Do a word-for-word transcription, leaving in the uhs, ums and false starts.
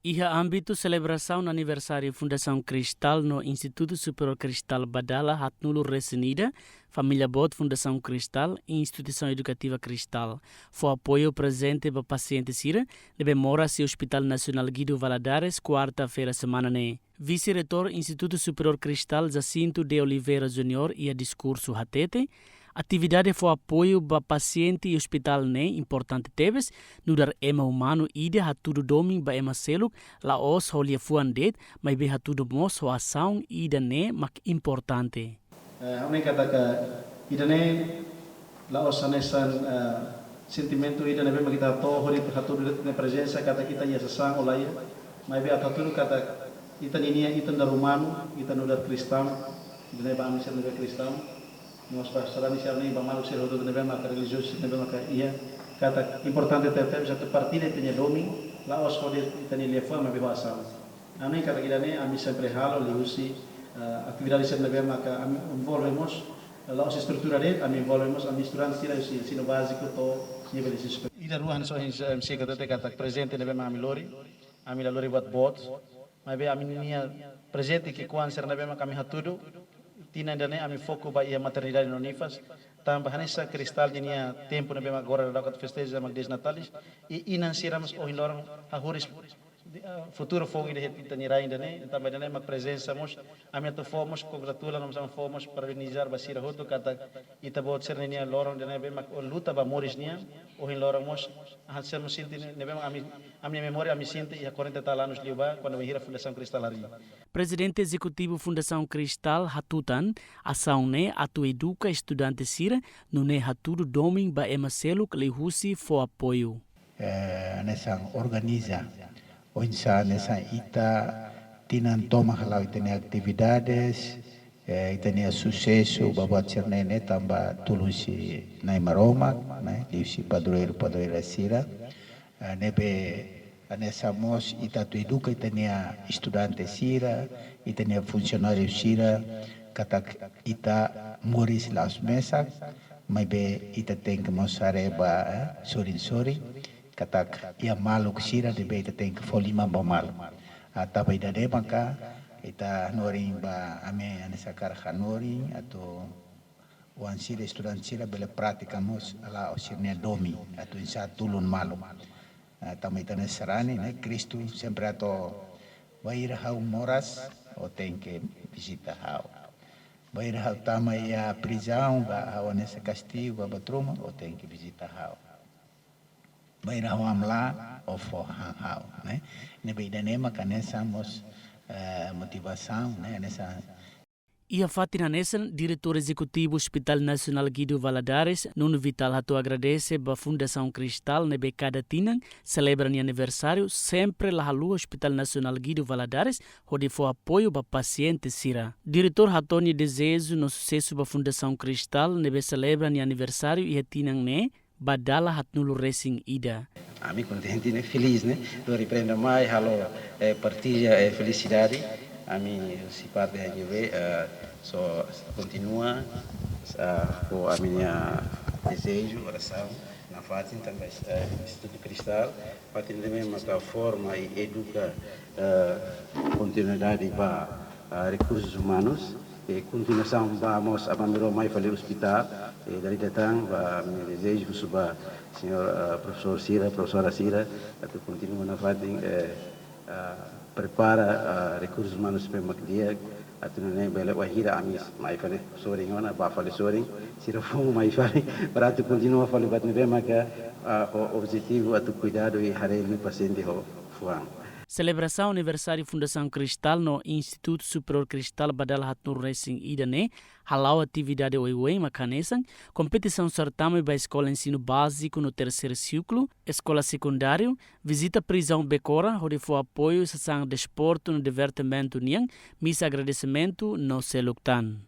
Iha ámbitu selebrasaun aniversáriu Fundasaun Kristal no Institutu Superiór Kristal ba dala haatnulu resin ida, família boot Fundasaun Kristal, Instituisaun Edukativa Kristal, fó apoiu prezente ba pasiente sira ne'ebé moras iha Hospital Nasionál Guido Valadares, kuarta-feira semana ne'e. Vise-Reitór Institutu Superiór Kristal, Jacinto de Oliveira Júnior, iha diskursu hatete, atividade fó apoiu ba pasiente iha ospitál ne'e importante tebes, nu'udar ema umanu ida hatudu domin ba ema seluk, la'ós ho liafuan de'it, maibé hatudu mós ho asaun, ida-ne'e mak importante. Eh, ha'u hanoin katak ida-ne'e la'ós hanesan, eh, sentimentu ida ne'ebé mak ita hato'o hodi hatudu de'it nia prezensa katak ita iha sasán ou la iha. Maibé atu hatudu katak ita ninia, ita nu'udar umanu, ita nu'udar kristaun, ida-ne'e ba ami sira ne'ebé kristaun, no mós ba sarani sira-ne'e, ba maluk sira hotu ne'ebé maka relijiozu, ne'ebé maka iha, katak importante tebes atu partilla ita-nia domin, la'ós hodi ita-nia liafuan, maibé ho asaun. Ha'u hanoin katak ida-ne'e ami sempre halo liuhusi, eh, atividade sira ne'ebé maka ami envolve mós, eh, la'ós estrutura de'it, ami envolve mós ami estudante sira husi ensinu báziku to'o nivel ensinu superiór. Ida rua hanesan ohin, eh, M C katak, katak prezente ne'ebé mak ami lori, ami la lori buat boot, maibé ami-nia prezente ki'ikoan sira ne'ebé mak ami hatudu, tinan ida-ne'e ami foku ba iha maternidade no Unifas, tanba hanesan Kristal ninia tempu ne'ebé mak agora daudaun atu festeja mak dias natalísius, i inan sira mós ohin loron hahú ris di, ah, futuru foun ida iha ita-nia rain ida-ne'e, tanba ida-ne'e mak prezensa mós, ami atu fó mós kongratula, no mós ami fó mós parabenizar ba sira hotu katak ita-boot sira-nia loron ida-ne'ebé mak luta ba moris nian, ohin loron mós, ah, sira mós sente ne'ebé mak ami, ami-nia memória ami sente iha quarenta e tal anos liubá, kuandu bainhira Fundasaun Kristal harii. Prezidente Ezekutivu Fundasaun Kristal hatutan, asaun ne'e atu eduka estudante sira, nune'e hatudu domin ba ema seluk liuhusi fó apoiu. Eh, hanesan organiza. Oinsá hanesan ita tinan tomak hala'o ita-nia atividades, eh, ita-nia susesu ba buat sira-ne'e ne'e tanba tulun husi Nai Maromak, ne'e, liuhusi padroeiru, padroeira sira. Eh, ne'ebé hanesan mós ita atu eduka ita-nia estudante sira, ita-nia funsionáriu sira, katak ita moris la'ós mesak, maibé ita tenke mós haree ba, eh, sorin-sorin, katak iha maluk sira ne'ebé ita tenke fó liman ba malu. Ah, tanba ida-ne'e maka ita hanorin ba ami hanesan hakarak hanorin atu oan sira, estudante sira bele pratika mós hala'o sira-nia domin atu oinsá tulun malu. Ah, tanba ita hanesan sarani, ne'e, Kristu sempre hato'o, bainhira ha'u moras, ó tenke vizita ha'u. Bainhira ha'u tama iha prizaun, ba ha'u hanesan kastigu, ba, ba truma, ó tenke vizita ha'u. Bainhira ha'u hamlaha, ó fó han ha'u, ne'e. Ne'ebé ida-ne'e maka hanesan mós, eh, motivasaun, ne'e, hanesan. Iha fatin hanesan, Diretór Ezekutivu Hospital Nasionál Guido Valadares, Nuno Vital, hato'o agradese ba Fundasaun Kristal ne'ebé kada tinan selebra nia aniversáriu, sempre la haluha Hospital Nasionál Guido Valadares hodi fó apoiu ba pasiente sira. Diretór hato'o nia dezeju no susesu ba Fundasaun Kristal ne'ebé selebra nia aniversáriu iha tinan ne'e, ba dala haatnulu resin ida. Ami kontente, ne'e, felís, ne'e. Lori prenda mai, halo, eh, partilla, eh, felisidade. Ami husi parte H G V, eh, só kontinua, eh, ho ami-nia dezeju, orasaun nafatin tanba, eh, Institutu Kristal, fatin ne'ebé maka forma i eduka, eh, kontinuidade ba, ah, rekursus umanus, i kontinuasaun ba mós ami rua mai fali ospitál, i dala ida tan ba ami dezeju husu ba señór, ah, profesór sira, profesora sira, atu kontinua nafatin, eh, ah, prepara, ah, rekursus umanus ne'ebé mak di'ak, atu nune'e bele bainhira ami mai fali sorin ona, bá fali sorin, sira foun mai fali, para atu kontinua fali buat ne'ebé maka, ah, ho objetivu atu kuidadu i haree liu pasiente ho fuan. Selebrasaun aniversáriu Fundasaun Kristal no Institutu Superiór Kristal ba dala haatnulu resin ida ne'e hala'o atividade oioin mak hanesan, kompetisaun sertamen ba eskola ensinu báziku no terseiru siklu, eskola sekundáriu, vizita prizaun Becora hodi fó apoiu sasán desportu no divertimentu nian, misa agradesimentu no seluk tan.